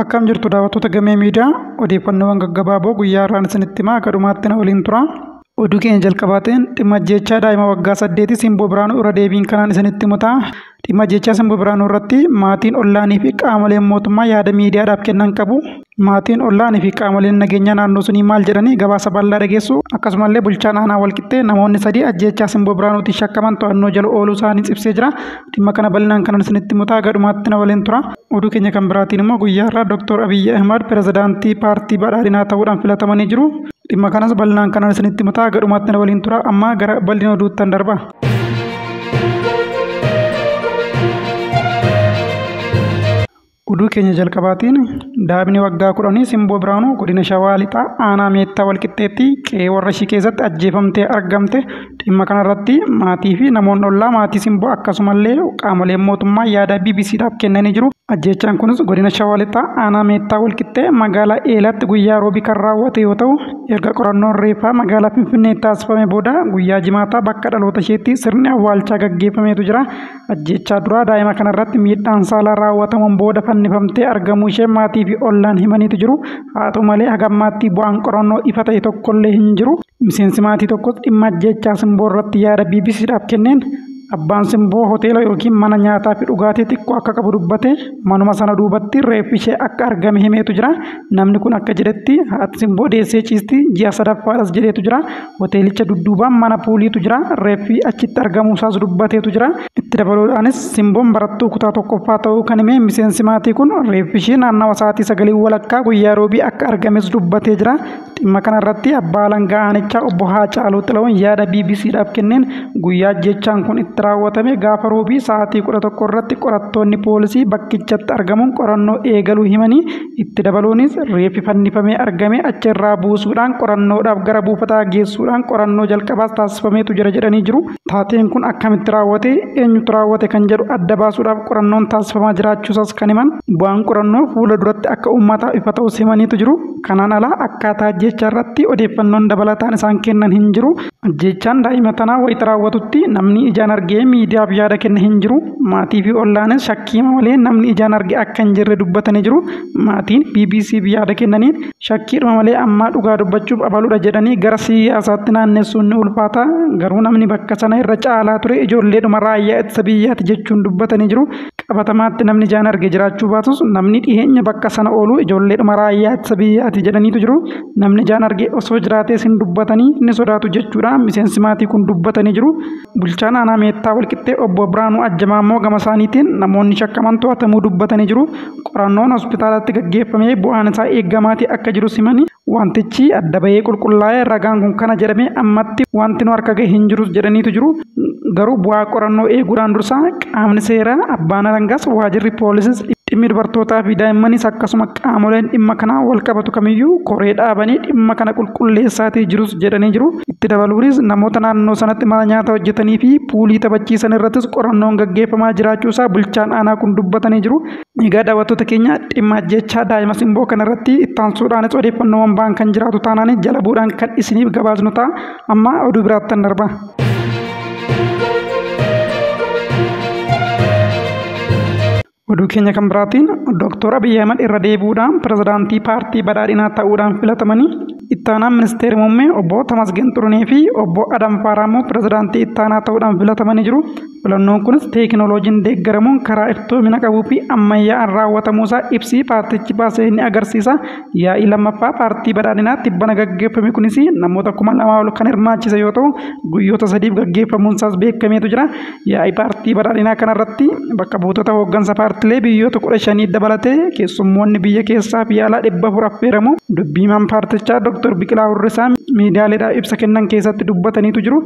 Akkam jirtu daawwattoota Gamee Miidiyaa, odeeffannoowwan gaggabaaboo guyyaa har'aan isinitti himaa akka dhumaatti na waliin tura. Oduu keenya jalqabaatiin dhimma ajjeechaa daa'ima waggaa 8 Simboo Biraanuu irra deebiin kanaan isinitti himuta. Dhimma ajjeechaa Simboo Biraanuu irratti maatiin ollaanii fi qaamoleen mootummaa yaada miidiyaadhaaf kennan qabu. Maatiin ollaanii fi qaamoleen nageenyaa naannoo sunii maal jedhanii gabaasa bal'aa dhageessu. Akkasumallee bulchaan aanaa Walqixxee namoonni 3 ajjeechaa Simboo Biraanuutiin shakkaman to'annoo jala ooluu isaanii ibsee jira. Dhimma kana bal'inaan kanan isinitti himuta haga dhumaatti na waliin tura. Oduu keenya kan biraatiin immoo guyyaa har'aa Dr. Abiyyi Ahmad pirezidaantii paartii badhaadhinaa ta'uudhaan filatamanii jiru. Dhimma kanas bal'inaan kanan isinitti himuta haga dhumaatti na waliin tura. Amma gara bal'ina oduuttan darba. Oduu keenya jalqabaatiin daa'imni waggaa 10 Simboo Biraanuu godina Shawaa Lixaa aanaa Meettaa Walqixxeetti qe'ee warra ishii keessatti ajjeefamtee argamte. Dhimma kanarratti maatii fi namoonni ollaa maatii Simboo akkasumallee qaamoleen mootummaa yaada BBCdhaaf kennanii jiru. Ajjeechaan kunis godina Shawaa Lixaa aanaa Meettaa Walqixxee magaalaa Eelaatti guyyaa roobii kan raawwate yoo ta'u, erga qorannoon reeffaa magaalaa Finfinnee taasifame booda guyyaa jimaataa bakka dhaloota isheetti sirni awwaalchaa gaggeeffameetu jira. Ajjeechaa duraa daa'ima kanarratti miidhaan saalaa raawwatamuun booda fannifamtee argamuu ishee maatii fi ollaan himaniitu jiru. Haa ta'u malee haga ammaatti bu'aan qorannoo ifa ta'e tokkollee hin jiru. Miseensi maatii tokkos dhimma ajjeechaa Simboo irratti yaada BBCdhaaf kenneen abbaan Simboo hoteela yookiin mana nyaataa fi dhugaatii xiqqoo akka qabu dubbate manuma sana duubatti reeffi ishee akka argame himeetu jira. Namni kun akka jedhetti haati Simboo deessee ciisti ji'a sadaffaadhas jedheetu jira. Hoteelicha dudduubaan mana puuliitu jira. Reeffi achitti argamuusaas dubbateetu jira. Itti dabaluudhaanis Simboon barattuu kutaa tokkoffaa ta'uu kan hime miseensi maatii kun reeffi ishee naannawa sa'aatii 9:30 guyyaa roobii akka argames dubbatee jira. Dhimma kanarratti abbaa alangaa aanichaa obbo Haacaaluu Xila'uun yaada BBCdhaaf kenneen guyyaa ajjeechaan kun itti raawwatame gaafa roobii sa'aatii 11 irratti qorattoonni poolisii bakkichatti argamuun qorannoo eegaluu himanii itti dabaluunis reeffi fannifamee argame achirraa buusuudhaan qorannoodhaaf gara buufataa geessuudhaan qorannoo jalqabaas taasifameetu jira jedhanii jiru. Taateen kun akkamitti raawwate eenyutu raawwate kan jedhu adda baasuudhaaf qorannoon taasifamaa jiraachuusaas kan himan bu'aan qorannoo fuula duratti akka uummataaf ifa ta'us himaniitu jiru. Kanaan alaa akkaataa ajjeechaa irratti odeeffannoon dabalataan isaan kennan hin jiru. Ajjeechaan daa'ima tanaa wayita raawwatutti namni ijaan argee miidiyaaf yaada kenne hin jiru. Maatii fi ollaanis shakkii malee namni ijaan arge akka hin jirre dubbatanii jiru. Maatiin BBCf yaada kennaniin shakkiidhuma malee ammaa dhugaa dubbachuuf abaluudha jedhanii gara siyaasaatti naannessuun ni ulfaata. Garuu namni bakka sana irra caalaa ture ijoolleedhuma raayyaa ittisa biyyaati jechuun dubbatanii jiru. Qabatamaatti namni ijaan arge jiraachuu baatus namni dhiyeenya bakka sana oolu ijoolleedhuma raayyaa ittisa biyyaati jedhaniitu jiru. Namni ijaan arge osoo jiraatees hin dubbatanii ni sodaatu jechuudha. Miseensi maatii kun dubbatanii jiru. Bulchaan aanaa Meettaa Walqixxee obbo Biraanuu Ajjamaa immoo gama isaaniitiin namoonni shakkaman to'atamuu dubbatanii jiru. Qorannoon hospitaalatti gaggeeffamee bu'aan isaa eegamaatii akka jiru simanii wantichi adda bahee qulqullaa'ee ragaan kun kana jedhamee ammatti wanti nu harka gahe hin jirus jedhaniitu jiru. Garuu bu'aa qorannoo eeguudhaan dursa qaamni seeraa abbaan alangaas waajirri poolisis dhimmi dubartootaa fi daa'immanis akkasuma qaamoleen dhimma kanaa wal qabatu kamiyyuu koree dhaabanii dhimma kana qulqulleessaatii jirus jedhanii jiru. Itti dabaluunis namoota naannoo sanatti mana nyaata hojjetanii fi puulii taphachiisan irrattis qorannoon gaggeeffamaa jiraachuusaa bulchaan aanaa kun dubbatanii jiru. Egaa daawwattoota keenya dhimma ajjeechaa daa'ima Simboo kanarratti ittaansuudhaanis odeeffannoowwan ba'an kan jiraatu taanaan jala bu'uudhaan kan isiniif gabaasnu ta'a. Amma oduu biraattan darba. Oduu keenya kan biraatiin Dr. Abiyyi Ahmad irra deebi'uudhaan pirezidaantii paartii badhaadhinaa ta'uudhaan filatamanii ittaanaan ministeera muummee obbo Tamasgeen Xurunee fi obbo Adam Faaraa immoo pirezidaantii ittaanaa ta'uudhaan filatamanii jiru. Filannoon kunis teekinooloojiin deeggaramuun karaa iftoomina qabuu fi ammayyaa'aan raawwatamuusaa ibsii paartichi baasee ni agarsiisa. Yaa'ii lammaffaa paartii badhaadhinaa tibbana gaggeeffame kunis namoota 2000 ol kan hirmaachise yoo ta'u guyyoota 3 gaggeeffamuunsaas beekameetu jira. Yaa'ii paartii badhaadhinaa kanarratti bakka buutota hooggansa paartilee biyyoota 15 dabalatee keessummoonni biyya keessaa fi alaa 400 affeeramu. Dubbiimaan paartichaa Dr. Biqilaa Hurrisaa miidiyaaleedhaaf ibsa kennan keessatti dubbataniitu jiru.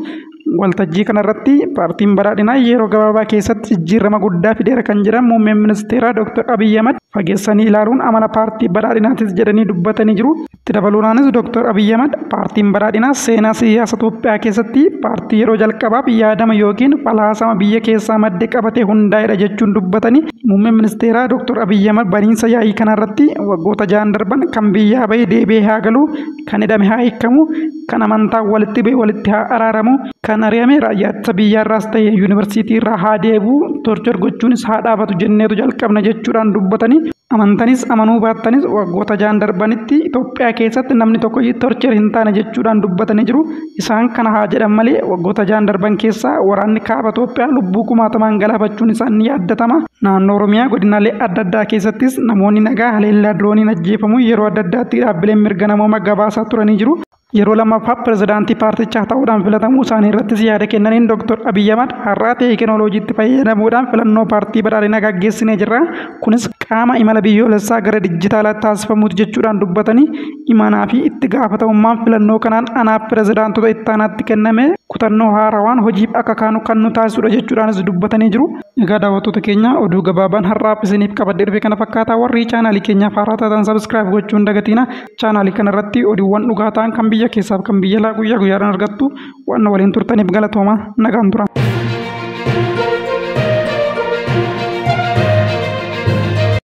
Waltajjii kanarratti paartiin badhaadhinaa yeroo gabaabaa keessatti jijjiirama guddaa fideera kan jedhan muummeen ministeeraa Dr. Abiyyi Ahmad fageessanii ilaaluun amala paartii badhaadhinaatis jedhanii dubbatanii jiru. Itti dabaluudhaanis Dr. Abiyyi Ahmad paartiin badhaadhinaa seenaa siyaasa Itoophiyaa keessatti paartii yeroo jalqabaaf yaadama yookiin falaasama biyya keessaa madde qabatee hundaa'edha jechuun dubbatanii. Muummeen ministeeraa Dr. Abiyyi Ahmad baniinsa yaa'ii kanarratti waggoota 6 darban kan biyyaa bahe deebi'ee haa galu, kan hidhame haa hiikamu, kan amantaa walitti bu'e walitti haa araaramu, kan ari'ame raayyaa ittisa biyyaarraas ta'e yuunivarsiitii irraa haa deebi'u, torchor gochuunis haa dhaabatu jenneetu jalqabna jechuudhaan dubbatanii. Amantanis amanuu baattanis waggoota 6 darbanitti Itoophiyaa keessatti namni tokko torture hin taane jechuudhaan dubbatanii jiru. Isaan kana haa jedhan malee waggoota 6 darban keessaa waraanni kaaba Itoophiyaa lubbuu kumaatamaan galaafachuun isaan ni yaaddatama. Naannoo Oromiyaa godinaalee adda addaa keessattis namoonni nagaa haleellaa dirooniin ajjeefamu yeroo adda addaatti dhaabbileen mirga namoomaa gabaasaa turanii jiru. Yeroo lammaffaa pirezidaantii paartichaa ta'uudhaan filatamuu isaanii irrattis yaada kennaniin Dr. Abiyyi Ahmad har'aa teekinooloojiitti fayyadamuudhaan filannoo paartii badhaadhinaa gaggeessinee jirra. Kunis qaama imala biyyoolessaa gara dijjitaalaatti taasifamuuti jechuudhaan dubbatanii imanaa fi itti gaafatamummaan filannoo kanaan anaaf pirezidaantota ittaanaatti kenname kutannoo haarawaan hojiif akka kaanu kan nu taasisudha jechuudhaanis dubbatanii jiru. Egaa daawwattoota keenya, oduu gabaabaan har'aaf isiniif qabadhee dhufe kana fakkaata. Warri chaanaalii keenyaaf haaraa taatan subscribe gochuun hin dagatiina. Chaanaalii kanarratti oduuwwan dhugaa ta'an kan biyya keessaaf kan biyya alaa guyyaa guyyaadhaan argattu. Waan waliin turtaniif galatooma, nagaan tura.